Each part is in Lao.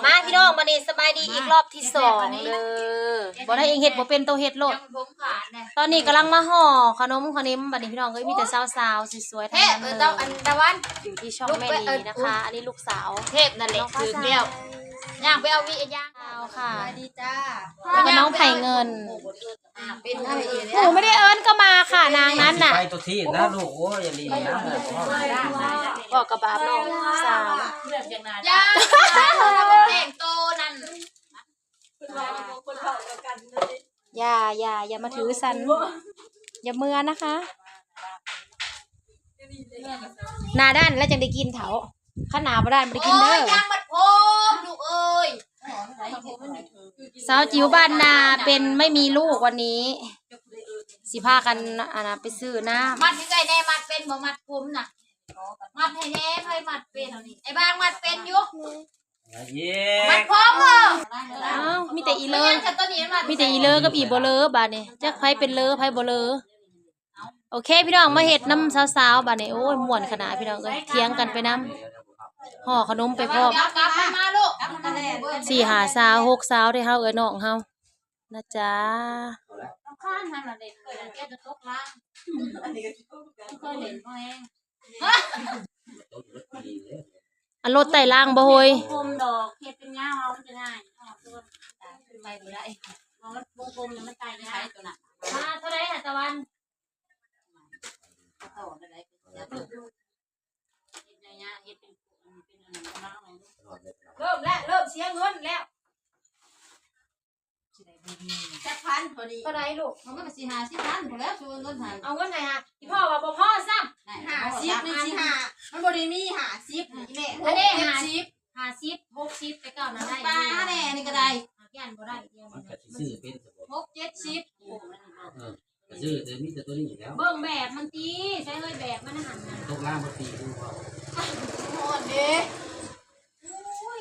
ມາພີ່ນ້ອງ ບັດນີ້ສະບາຍດີອີກລອບທີສອງເດີ. ບໍ່ໄດ້ເອງເຮັດບໍ່ເປັນ ໂຕເຮັດໂລດ. ຕອນນີ້ກຳລັງມາຫໍ່ຂະໜົມຂະໜິມ ບັດນີ້ພີ່ນ້ອງເອີຍ ມີແຕ່ສາວໆສວຍໆທັງນັ້ນເລີຍ. ຢູ່ທີ່ຊ່ອງແມ່ລີນະຄະ. ອັນນີ້ລູກສາວເທບນັ້ນແຫຼະ ຖືກແລ້ວ. ຍ່າງໄປເອົາວິ ຍ່າງ ສາວ ສະບາຍດີຈ້າ ນ້ອງໄພເງິນ. ເປັນໄດ້ເອງ หนูไม่ได้เอิ้นก็มาค่ะ นางนั้นน่ะ ไปตัวที่นะลูก โอ้ย อย่าลีนะ บอกกับบาปน้องสาว แต่งโตนั่น อย่า อย่า อย่ามาถือสัน อย่าเมือนะคะ หน้าด้านแล้วจังได้กินเถา คันหน้าบ่ด้านบ่ได้กินเด้อ โอ้ย ยางมัดผมลูกเอ้ย สาวจิ๋วบ้านนาเป็นไม่มีลูกวันนี้ สิพากัน อันน่ะ ไปซื้อน้ำ มัดให้ใกล้แน่ มัดเป็นบ่ มัดผมน่ะ มัดให้แน่ ไผมัดเป็น ไอ้บางมัดเป็นอยู่ มัดผมเออ อ้าว มีแต่อีเลอ มีแต่อีเลอกับอีบ่เลอบาดนี้ จักไผเป็นเลอไผบ่เลอ โอเคพี่น้อง มาเฮ็ดนำสาวๆบาดนี้ โอ้ย ม่วนขนาดพี่น้องเอ้ย เถียงกันไปนำ ห่อขนมไปพร้อม เอากลับมันมาลูก สี่ห้าสาว หกสาวเด้เฮาเอ้ยน้องเฮานะจ๊ะ อันรถไต่รางบ่เฮ้ย บ่คมดอก เฮ็ดเป็นยาวเอามันจะง่าย ไปบ่ได้ มันบ่คม มันไต่ยาก ตัวนั้น มาเท่าใดหาตะวัน เริ่มแล้ว เริ่มเสียเงินแล้ว จักพันพอดี เท่าใดลูก มันก็สิห้าสิบพันพู้นแหล้ว ซื้อเงินหั่น เอาเงินให้หา อีพ่อว่าบ่พอซ้ำ ห้าสิบ หนึ่งสิห้า มันบ่ได้มีห้าสิบ อีแม่ อันนี้ หกสิบ ห้าสิบ หกสิบ แต่เก่านั้นได้ ปลาแน่นี่ก็ได้ หาย่านบ่ได้เดียว มันก็สิซื้อเป็นซะบ่ หกเจ็ดสิบ เออ ก็ซื้อแต่มีแต่ตัวนี้แล้ว เบิ่งแบบมันติ ใช้เฮ้ยแบบมันหั่นน่ะ ตกล่างบ่ตีดูบ่ ฮอดเด้ โอ้ย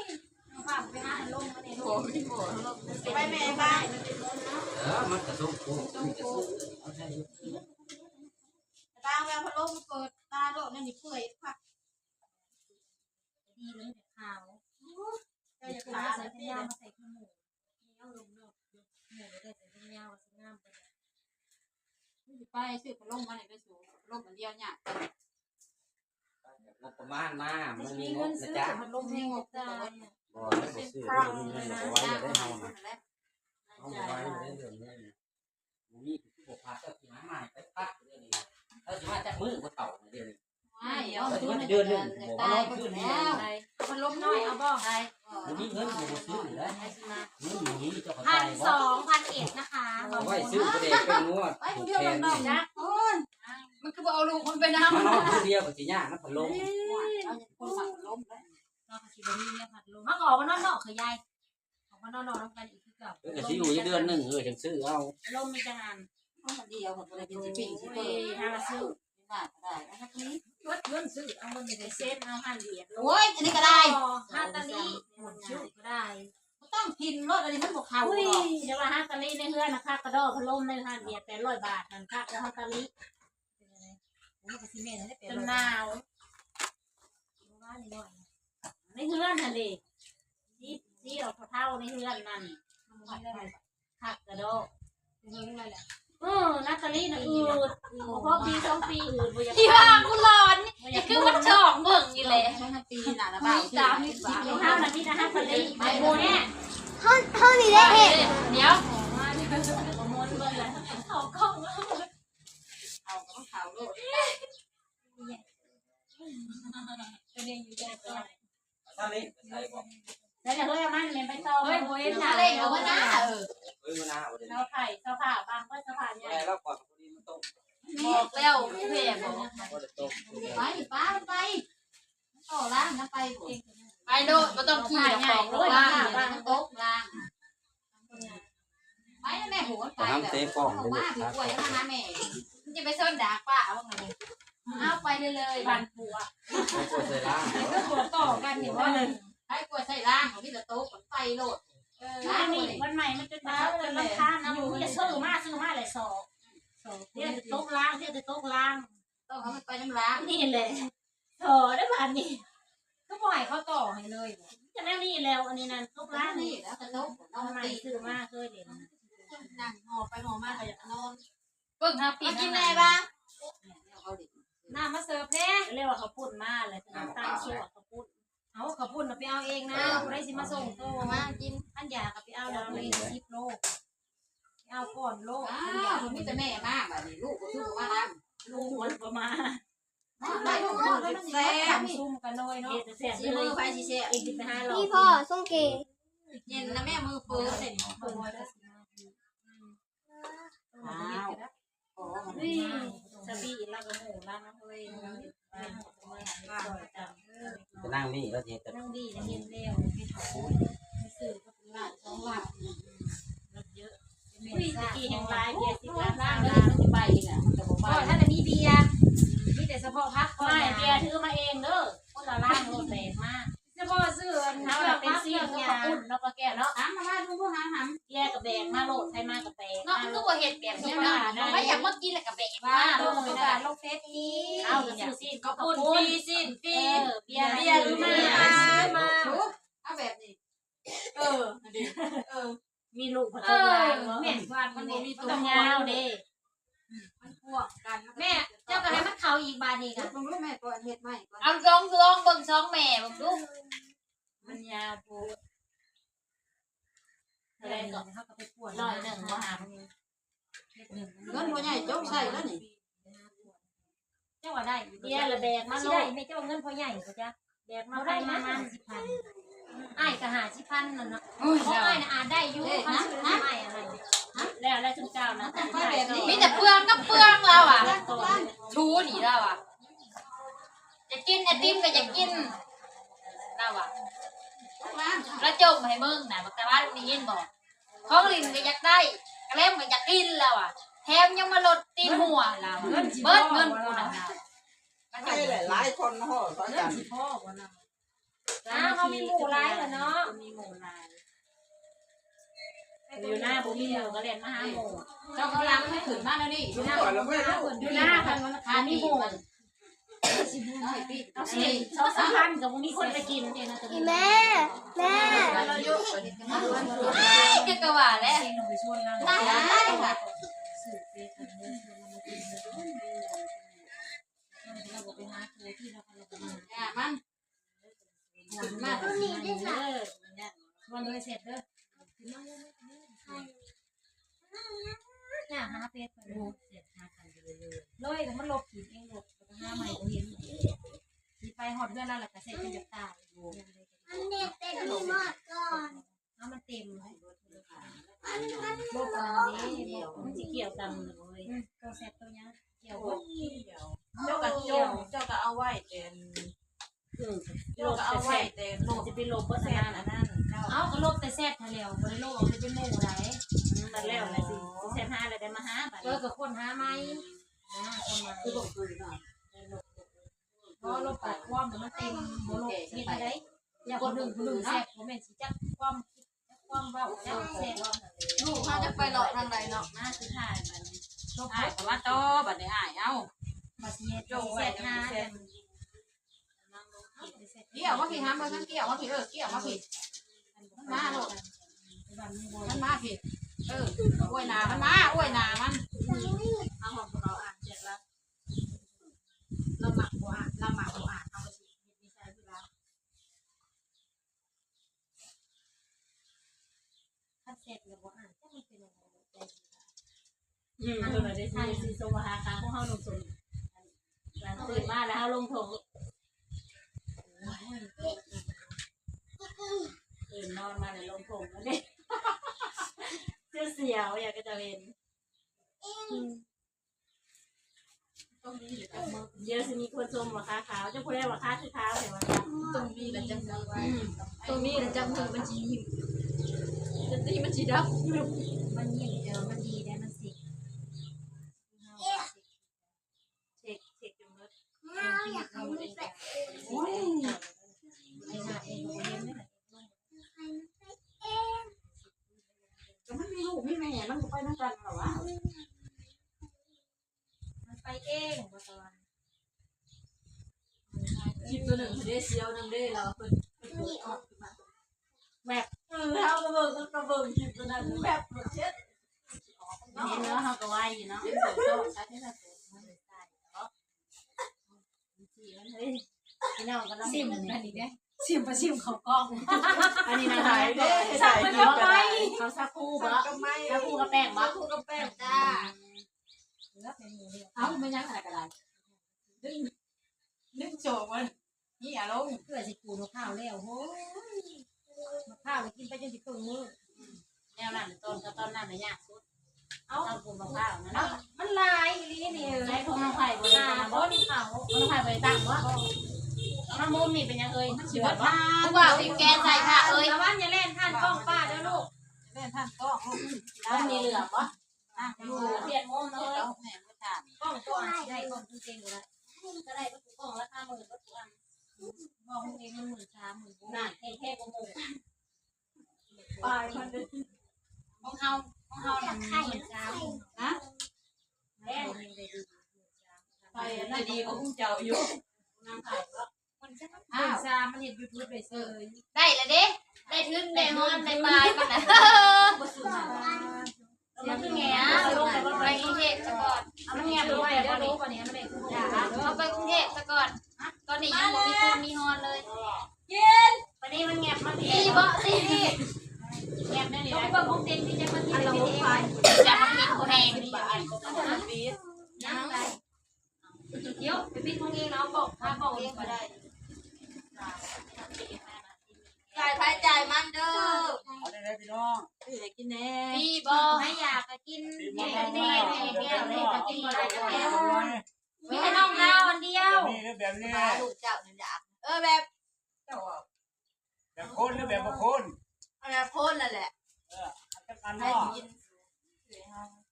เอาผ้าไปหาพัดลมมาเนี่ย โอ้ย ไปแม่บ้าน เออ มันกระทรงโป๊ะ มันกระทรง เอาใส่ ตาแววพัดลมเปิด ตาโลดนั่นนี่เปื่อยคัก ดีเลยแต่ขาว เจ้าอย่าขาใส่แขนยาวมาใส่ขี้หมู เอาลงเนาะ หมูได้ใส่แขนยาว สิงามไป ไปซื้อพัดลมมาให้ไปสูบ พัดลมอันเดียวยาก งบประมาณมา มันมีงบนะจ๊ะ พัดลมให้งบจ่าย บ่ บ่ซื้อ บ่มีเงิน บ่ไหวแล้วเด้เฮานะ เฮาบ่ไหวแล้วเด้เรื่องเงิน บ่มีคือบ่พาเจ้าสิหามาให้ไปตัดเดี๋ยวนี้ เฮาสิมาจักมื้อบ่เฒ่าเดี๋ยวนี้ ว้าย เฮาสิมาเดือนหนึ่งบ่ มาลองคืนนี้ พัดลมน้อยเอาบ่ บ่มีเงินก็บ่ซื้อแล้ว เงินบ่มีเจ้าก็จ่ายบ่ พันสอง พันเอ็ดนะคะ เอาไว้ซื้อประแดกแป้งนัว ไปผู้เดียวลำบาก โอ้ย มันคือบ่เอาลูกมันไปนำ มานอนคนเดียวก็สิยากนะพัดลม เอาคนมักพัดลมเลย เราก็สิบ่มีเมียพัดลม เฮาก็ออกมานอนนอกเถอะยาย ออกมานอนนอกนำกันอีกคือเก่า เออ ก็สิอยู่อยู่เดือนหนึ่ง เออ จั่งซื้อเอา พัดลมมีจั่งอัน เอาคนเดียว คนเดียวสิปิ้งสิเปิด โอ้ย หาซื้อ บาทก็ได้ อันนี้ เบิดเงินซื้อ เอาเงินไปเซ็นเอาหันเหรียญ โอ้ย อันนี้ก็ได้ อ๋อ ฮาตาลี หมุนคิ้วก็ได้ บ่ต้องกินรถ อันนี้มันบ่เข้า อุ้ย ดอก อย่าว่าฮาตาลีในเฮือนนะ คักกระดอพัดลมในหันเหรียญแปดร้อยบาทนั่น คักกว่าฮาตาลี โอ้ย ก็สิแม่นนั่นแหละ จนหนาว ในเฮือนหั่นเด้ สี สีออกเทาๆในเฮือนนั่น คักกระดอก เออ นาตาลีน่ะอืด พอปีสองปีอืด บ่อยาก อีห่ากูร้อน บ่อยาก คือมันช่องเบิ่งอยู่แหละ ปีหน้าละบ่าว ตาม อยู่ห้างน่ะมีแต่ฮาตาลี ไปโมเนี่ย เฮา เฮานี่แหละเฮ็ด เดี๋ยว เอาของเขาโลด ถ้าเล่นก็ใส่บ่ แล้วเดี๋ยวเฮ้ย เอามันแม่นไปต่อ เฮ้ย บ่เห็นหน้าเลย เอาไว้หน้า เออ เฮ้ย มื้อหน้าบ่ได้ เสาไฟ เสาผ้า บางก็เสาผ้าใหญ่ บ่ได้แล้วก่อน พอดีมันตก บอกแล้ว แม่บอก บ่ได้ตก ไป ป้ามันไป ต่อล่างนะ ไป ไปโลด บ่ต้องขี่ดอก โอ้ย ล่าง ล่าง ตกล่าง ไปแม่โหดไป ไปหาเตะกล้อง เอามา ไปเลย สิกล้วยมาหาแม่ มันจะไปซ่อนดากป้าเอาไง เอาไปเลยๆ บ้านผัว ไปกล้วยใส่ล่าง ไปกล้วยต่อกันนี่ว่า ให้กล้วยใส่ล่าง ของพี่ตะโต๊ะไปโลด เออ นี่วันใหม่มันจะมาเออ รำคาญเอา อยู่ จะซื้อมา ซื้อมาหลายซอก ซอก เดี๋ยวจะตกล่าง เดี๋ยวจะตกล่าง ต้องเอามันไปน้ำล่าง นี่แหละ ซอได้บ้านนี้ ຄືບໍ່ໃຫ້ເຂົາຕໍ່ໃຫ້ເລີຍ? ຈະແນວນີ້ແລ້ວ ອັນນີ້ນັ້ນ ຕົກລ້າງນີ້ແລ້ວ ກະຕົກເນາະ ໃໝ່ຊື້ມາເຄີຍເຫຼັ້ນ ນັ່ງຫໍ່ໄປຫໍ່ມາກະຢາກນອນ. ເບິ່ງຫາປີ ມາກິນແນ່ບາ ນ້ຳມາເສີບແນ່. ເລີຍວ່າເຂົາປຸ້ນມາແລ້ວ ນ້ຳຕານຊວກເຂົາປຸ້ນ. ເອົາ ເຂົາປຸ້ນນະໄປເອົາເອງນະ ຜູ້ໃດຊິມາສົ່ງໂຕມາກິນ? ຄັນຢາກະໄປເອົາແລ້ວ ເລີຍສິບໂລ ໄປເອົາກ່ອນໂລ. ອ້າວ ມີແຕ່ແມ່ມາ ບາດນີ້ລູກບໍ່ຊຸກມານຳ ລູກມັນບໍ່ມາ. ແຊບ ຊຸມກັນເລີຍເນາະ ຊິມືໃຜຊິແຊບ ເອງຊິໄປຫາລອງ. ພີ່ພໍ່ ສົ່ງເກ ເຢັນນະແມ່ ມືເປີເດ້. ອ້າວ ສະບີລາວກະໝູ່ລາວນະເຮີຍ. ໄປນັ່ງນີ້ລາວຊິເຮັດ ນັ່ງນີ້ລາວເຮັດແລ້ວ ຊື້ກັບລາດສອງລາດ ລົດເຍອະ. ອຸ້ຍ ຕະກີ້ແຮງຫຼາຍ ເບຍສິບລາດ ຊາວລາດ ມັນຊິໄປນີ້ນະ ມັນກະບໍ່ໄປ ບໍ່ທັນໄດ້ມີເບຍ ມີແຕ່ສະເພາະຜັກ ເບຍຖືມາເອງເດີ ຄົນລະລາງໂລດແບກມາ. ສະເພາະຊື້ອັນເຮົານະເປັນຊີ້ນກັບເຂົ້າປຸ້ນເນາະ ປ້າແກ້ວເນາະ. ຫາມາ ມາດູ ຫາມ ຫາມ ແກກະແບກມາໂລດ ໃຜມາກະແບກເນາະ. ຄືບໍ່ເຮັດແບບນີ້ເນາະ ໃຜຢາກມາກິນລະກະແບກມາໂລດ ເປັນການລົງເຟສອີກ. ເອົາ ກະຊື້ຊີ້ນກັບເຂົ້າປຸ້ນ ເອີ ເບຍ ເບຍມາ ເອົາແບບນີ້ ເອີ ເອີ ມີລູກ ເອີ ແມ່ນ ມັນບໍ່ມີຕົວຍາວເດ້ ມັນພວກກັນ. ແມ່ ເຈົ້າກະໃຫ້ມັນເຂົ້າອີກບາດນີ້ກະ ເບິ່ງລູກແມ່ກ່ອນ ເຮັດໃໝ່ກ່ອນ. ເອົາລອງ ລອງເບິ່ງຊ່ອງແມ່ເບິ່ງດູ ມັນຍາວໂພດ. ເທົ່າໃດກະ ຮ້ອຍໜຶ່ງບໍ່ຫາ ເງິນພໍ່ໃຫຍ່ຈົກໃສ່ແລ້ວນີ້ ເຈົ້າວ່າໄດ້ຢູ່ ເບຍລະແບກມາໂລດ. ຊິໄດ້ແມ່ ເຈົ້າເງິນພໍ່ໃຫຍ່ກະຈະແບກມາ ບໍ່ໄດ້ນະ ຫ້າສິບພັນ ອ້າຍກະຫ້າສິບພັນນັ້ນນະ. ໂອ້ຍ ຂອງອ້າຍນະອາດໄດ້ຢູ່ ຄັນຊື້ໃຫ້ອ້າຍຫັ້ນ ແລ້ວ ແລ້ວຊຸມເຈົ້ານະ ມີແຕ່ເປືອງກັບເປືອງລາວອະ ທູນີ້ລາວອະ. ຢາກກິນໄອຕິມກະຢາກກິນລາວອະ ລາວຈົ່ມໃຫ້ເບິ່ງນະ ບັກຕາວັນໄດ້ຍິນບໍ່? ຂອງຫຼິ້ນກະຢາກໄດ້ ກະແລັມກະຢາກກິນລາວອະ ແຖມຍັງມາລົດຕີນຫົວລາວ ເບິດເງິນກູນະ. ໃຫ້ຫຼາຍໆຄົນເນາະ ເງິນຊິພໍບໍ່ນະ? ອ້າວ ເຮົາມີໝູ່ຫຼາຍແລ້ວເນາະ ມີໝູ່ຫຼາຍ. ຢູ່ນາບໍ່ມີໝູ່ກະແລ່ນມາຫາໝູ່. ເຈົ້າກຳລັງໃຫ້ຂຶ້ນມາແນວນີ້ ຢູ່ນາ ຢູ່ນາຄັນວ່າມີໝູ່ ເອົາຊິ ສອງສາມພັນກະບໍ່ມີຄົນໄປກິນ. ອີແມ່ ແມ່ ເຈົ້າກະວ່າແຫຼະ ມັນ ຂຶ້ນມາແຕ່ຊິມາເດີ ຊວນເລີຍແຊບເດີ ຫາເຟສໄປເລີຍ ເລີຍ ມັນລົບຖິ້ມເອງໂລດ ລະກະຫາໃໝ່ບໍ່ເຫັນ ຊິໄປຮອດເຮືອນລາວລະກະແຊບຈົນຢາກຕາຍ. ມັນເດັດແຕ່ດີໝົດກ່ອນ ເອົາມັນເຕັມ ມັນ ມັນ ລົບອັນນີ້ເດ ມັນຊິກ່ຽວກັນເລີຍ ໂຕແຊບໂຕຫຍັງ ກ່ຽວບໍ່? ເຈົ້າກະຈົ່ມ ເຈົ້າກະເອົາໄວ້ແຕ່ ເອີ ເຈົ້າກະເອົາໄວ້ແຕ່ລົບ ຊິໄປລົບເບິດອັນນັ້ນ ອັນນັ້ນ ເຈົ້າ ເອົາກະລົບແຕ່ແຊດຫັ້ນແຫຼ້ວ ບໍ່ໄດ້ລົບເອົາແຕ່ໝູ່ໃດ. ອືມ ແລ້ວລະຊິ ຊິແຊດຫາແລ້ວໄດ້ມາຫາບາດ ເອີ ກະຄົ້ນຫາໃໝ່ ອ່າ ຄືບໍ່ຄືນະ ບໍ່ລົບປາກຄວາມ ແຕ່ມັນເຕັມ ບໍ່ລົບເຮັດໃດ ຢ່າຜູ້ໜຶ່ງ ຜູ້ໜຶ່ງແຊດ ບໍ່ແມ່ນຊິຈັກຄວາມຄິດ ຄວາມເວົ້າ ຈັກແຊດ ລູກເຮົາຈັກໄປເລາະທາງໃດເນາະ ມາສຸດທ້າຍບາດນີ້ ອ້າຍກະມາຕໍ່ບາດນີ້ ອ້າຍ ເອົ້າ ບາດຊິເຮັດ ຊິແຊດຫາ ກ້ຽວມາພີ້ ຫາເບິ່ງ ກ້ຽວມາພີ້ ເອີ ກ້ຽວມາພີ້ ມັນມາໂລດ ມັນມາພີ້ ເອີ ອວຍໜ້າມັນມາ ອວຍໜ້າມັນ ເອົາຂອງເຂົາອ່ານແຈກລະ ລາວມັກບໍ່ອ່ານ ລາວມັກບໍ່ອ່ານ ເຮົາກະຊິເຮັດນິໄສຄືລາວ ຄັນແຊດລະບໍ່ອ່ານ ຈັກມັນເປັນຫຍັງ ອືມ ເພິ່ນວ່າໄດ້ຊິ ຊິສົ່ງມາຫາຂາຂອງເຮົາລົງສົນ ຕື່ນມາແລ້ວເຮົາລົງຖົງ ຕື່ນນອນມາແລ້ວລົງຖົງ ສຽວໆ ຢາກກະຈະເຫັນ ອືມ ດຽວຊິມີຄົນຊົມວ່າຂາຂາວ ເຈົ້າຜູ້ໃດວ່າຂາຄືຂາວແທ້ວ່າ ຕ້ອງມີລະຈັກມື້ ອືມ ຕ້ອງມີລະຈັກມື້ມັນຊິຍິ້ມ ຈັກມື້ມັນຊິດັບ ມັນຍິ້ມ ແຕ່ວ່າມັນດີໄດ໋ ມັນຊິ ເຊັກ ເຊັກຈົນເໝິດ ໂອ້ຍ ກະມັນມີລູກມີແມ່ ມັນກະໄປນຳກັນລະຫວາ ມັນໄປເອງ ບໍ່ຕອນ ມັນຫາຍເອ ຄລິບຕົວໜຶ່ງເດ້ ສຽວນຳເດ້ ລາວເພິ່ນ ເພິ່ນເປີດອອກຂຶ້ນມາແວບ ເອີ ເຮົາກໍເບິ່ງ ກໍເບິ່ງຄລິບຕົວນັ້ນແວບ ເຫັນແລ້ວເຮົາກໍໄວຢູ່ເນາະ ເປັນໂສດໆ ຊະເດ້ ເຮົາໂສດ ມັນໄດ້ໃສ່ເນາະ ຊິມ ເອີຍ ພີ່ນ້ອງກຳລັງຊິມ ອັນນີ້ເດ້ ຊິມ ໄປຊິມເຂົ້າກ້ອງ ອັນນີ້ນະ ໃສ່ເດ້ ໃສ່ເຂົ້າໄປ ເຂົ້າສາຄູບໍ່ ສາຄູກັບແປ້ງບໍ່ ສາຄູກັບແປ້ງ ຈ້າ ເອົ້າ ແມ່ນຫຍັງອັນນັ້ນກໍໄດ້ ໜຶ່ງ ໜຶ່ງ ສອງ ມັນມີອາລົມ ເພື່ອຊິຂູດມະພ້າວແລ້ວ ໂອ້ຍ ມະພ້າວນີ້ກິນໄປຈົນຊິເຄິ່ງມື້ ແນວນັ້ນ ຕອນ ຕອນນັ້ນນະຍາກສຸດ ເອົ້າ ຕອນຂູດມະພ້າວນັ້ນ ເອົ້າ ມັນຫຼາຍອີ່ຫຼີນີ້ ໃຊ້ຂອງນ້ອງໄຜ່ບໍ່ໄດ້ຕັ້ງບໍ່ ຂອງນ້ອງໄຜ່ບໍ່ໄດ້ຕັ້ງບໍ່ ນ້ຳມົນນີ້ເປັນຫຍັງເອີຍ ມັນຊິເບິດບໍ່ ຜູ້ບ່າວບີບແກໃສ່ຄ່ະເອີຍ ຕາວັນຢ່າແລ່ນຜ່ານກ້ອງປ້າເດີລູກ ແລ່ນຜ່ານກ້ອງລູກ ມັນມີເຫຼືອບໍ່? ອ່ະ ຢູ່ ປ່ຽນໂມງເລີຍ ແມ່ບໍ່ຖາມ ກ້ອງ ກ້ອງຊິໄດ້ ກ້ອງເຕັມໆ ກໍໄດ້ ກໍໄດ້ ກໍກ້ອງລາຄາໝື່ນ ກໍອັນ ກ້ອງເອງມັນໝື່ນສາມ ໝື່ນ ນັ້ນ ແພງກວ່າໝູ່ ປາຍມັນເດ້ ຂອງເຮົາ ຂອງເຮົານະໝື່ນສາມ ຮະ ແພງ ໄປອັນນັ້ນດີກວ່າຂອງເຈົ້າຢູ່ ນາງຂາຍບໍ່? ອ້າວ ສາມ ມັນເຮັດຢູທູບໄດ້ເຊີຍ ໄດ້ລະເດ້ ໄດ້ທຶນ ໄດ້ຮອນ ໄດ້ປາຍມັນນະ ບໍ່ສຸດນະ ເອົາມາຄືແງ່ ໄປກຸງເທບສະກ່ອນ ເອົາມັນແງ່ລົງໄປເດີລູກ ເອົາໄປກຸງເທບສະກ່ອນ ຕອນນີ້ຍັງບໍ່ມີທຶນມີຮອນເລີຍ ກິນ ບາດນີ້ມັນແງ່ມາພີ້ ນີ້ເບາະ ນີ້ ແງ່ມແນວນີ້ ຕ້ອງເບິ່ງຂອງເຕັງທີ່ຈະມາກິນ ອັນລະຫົກພັນ ຈະມາກິນຜູ້ແຮງນີ້ ຍັງໄດ້ ດຽວໄປປິດຂອງເອງ ເອົາຂອງ ພາຂອງເອງກໍໄດ້ ຈ່າຍໃຜຈ່າຍມັນເດີ ເອົາໄດ້ໆ ພີ່ນ້ອງ ຊື້ໃຫ້ກິນແດ່ ຟຣີບໍ່ ໃຜຢາກກໍກິນ ຟຣີບໍ່ ແດ່ ແດ່ ແດ່ ແດ່ ແດ່ ແດ່ ແດ່ ແດ່ ມີແຕ່ນ້ອງລາວອັນດຽວ ແບບນີ້ເດີ ແບບນີ້ ລູກເຈົ້ານັ້ນຢາກ ເອີ ແບບ ເຈົ້າເວົ້າ ແບບຄົນ ຫຼື ແບບບໍ່ຄົນ ເອົາແບບຄົນນັ້ນແຫຼະ ເອີ ເອົາຈັກອັນເນາະ ໃຫ້ກິນ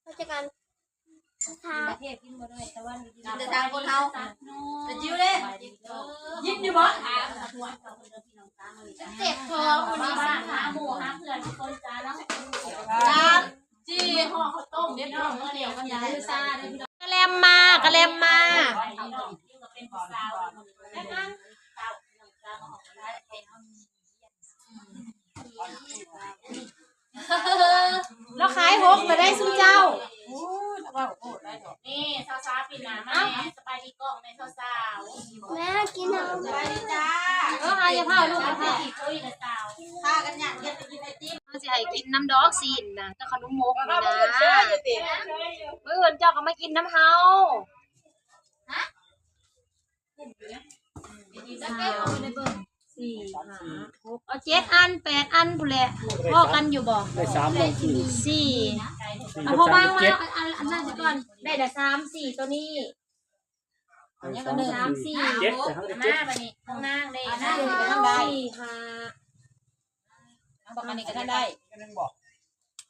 ເອົາຈັກອັນ ປະເທດກິນບໍ່ໄດ້ ຕາວັນກິນ ກິນແຕ່ຕ່າງຄົນເຮົາ ໄປຈິ້ວເດ້ ກິນຢູ່ບໍ່? ເຈັບທ້ອງ ມື້ນີ້ຫາໝູ່ຫາເພື່ອນຄົນຈ້າເນາະ ສາມ ສີ່ ຫໍ່ເຂົ້າຕົ້ມ ເດັດດອກ ເອົາແລ້ວ ກະແລັມມາ ກະແລັມມາ ລາວຂາຍຫົກລະໄດ໋ຊຸມເຈົ້າ ນີ້ສາວໆ ປິ່ນໜ້າມາແດ່ ສະບາຍດີກ້ອງແດ່ສາວໆ ແມ່ກິນເອົາ ສະບາຍດີຈ້າ ເອີ ອາ ຢ່າພາລູກ ພາກັນຍ່າງ ພາກັນຍ່າງ ເຮັດໄປກິນໄອຕິມ ເຮົາຊິໃຫ້ກິນນຳດອກຊີ້ນນະ ກັບຂະໜົມມົກນີ້ນະ ມື້ອື່ນເຈົ້າກໍມາກິນນຳເຮົາ ຮະ ສາມ ສີ່ ຫ້າ ຫົກ ເອົາເຈັດອັນ ແປດອັນພຸ້ນແຫຼະ ພໍກັນຢູ່ບໍ່? ໄດ້ສາມ ສີ່ ເອົາພໍວາງມາ ອັນ ອັນ ອັນນັ້ນຊະກ່ອນ ໄດ້ລະສາມ ສີ່ ໂຕນີ້ ອັນຍັງອັນໜຶ່ງ ສາມ ສີ່ ເຈັດ ມາບາດນີ້ຂອງນາງເດ້ ສາມ ສີ່ ຫ້າ ເອົາບັກອັນນີ້ກໍທັນໄດ້ ອັນໜຶ່ງບໍ່?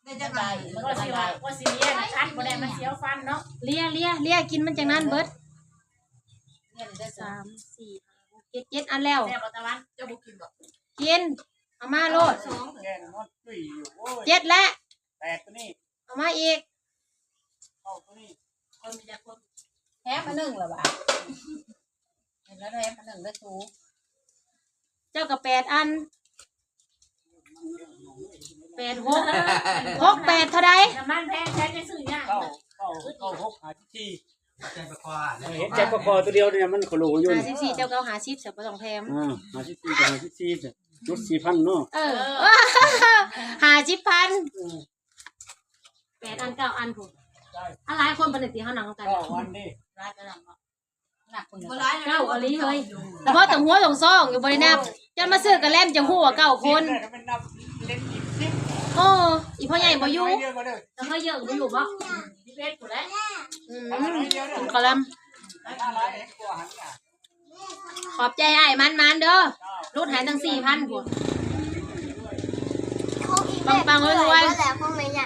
ໄດ້ຈັກອັນ ມັນກໍຊິວ່າ ກໍຊິເລຍ ຄັນບໍ່ໄດ້ມັນສຽວຟັນເນາະ ເລຍ ເລຍ ເລຍ ກິນມັນຈັ່ງນັ້ນເບິດ ສາມ ສີ່ ຫ້າ ຫົກ ເຈັດ ເຈັດອັນແລ້ວ ແຊບບໍ່ຕາວັນ ເຈົ້າບໍ່ກິນບໍ່? ກິນ ເອົາມາໂລດ ສອງ ແກງມັນຕຸ້ຍຢູ່ ໂອ້ຍ ເຈັດແລ້ວ ແປດໂຕນີ້ ເອົາມາອີກ ເກົ້າໂຕນີ້ ຄົນມີຈັກຄົນ ແຖມອັນໜຶ່ງລະບາດ ເຫັນແລ້ວແຖມອັນໜຶ່ງເດີສູ ເຈົ້າກໍແປດອັນ ແປດ ຫົກ ຫົກ ແປດ ເທົ່າໃດ? ນ້ຳມັນແພງແທ້ ຈະຊື້ຍາກ ເກົ້າ ເກົ້າ ເກົ້າ ຫົກ ຫ້າສິບສີ່ ເຫັນແຕ່ປາຄໍຕົວດຽວນີ້ມັນໂຄໂລຢູ່ ຫ້າສິບສີ່ ເຈົ້າກໍເອົາຫ້າສິບ ຊະ ບໍ່ຕ້ອງແຖມ ອ່າ ຫ້າສິບສີ່ ກໍຫ້າສິບສີ່ ຈຸດສີ່ພັນເນາະ ເອີ ເອີ ຫ້າສິບພັນ ເອີ ແປດອັນ ເກົ້າອັນພຸ້ນ ອັນຫຼາຍຄົນປານໃດຕິ ເຮົານັ່ງນຳກັນ ເກົ້າອັນເດ້ ຫຼາຍປານນັ້ນເນາະ ໜັກຄົນ ບໍ່ຫຼາຍ ເກົ້າອີ່ຫຼີເຮີ້ຍ ສະເພາະຕົງຫົວຕົງຊອງຢູ່ບໍ່ໄດ້ນັບ ຈົນມາຊື້ກະແລັມຈັ່ງຮູ້ວ່າເກົ້າຄົນ ເຫຼັກອີກສິບ ເອີ ອີພໍ່ໃຫຍ່ບໍ່ຢູ່ ເຈົ້າເຄີຍເຢີກບໍ່ຢູ່ບໍ່? ສິບເອັດພຸ້ນແຫຼະ ອືມ ກິນກະແລັມ ຂອບໃຈອ້າຍ ໝານໆເດີ ຫຼຸດໃຫ້ຕັ້ງສີ່ພັນພຸ້ນ ປັງໆ ລວຍໆ ແລ້ວຂອງແມ່ໃຫຍ່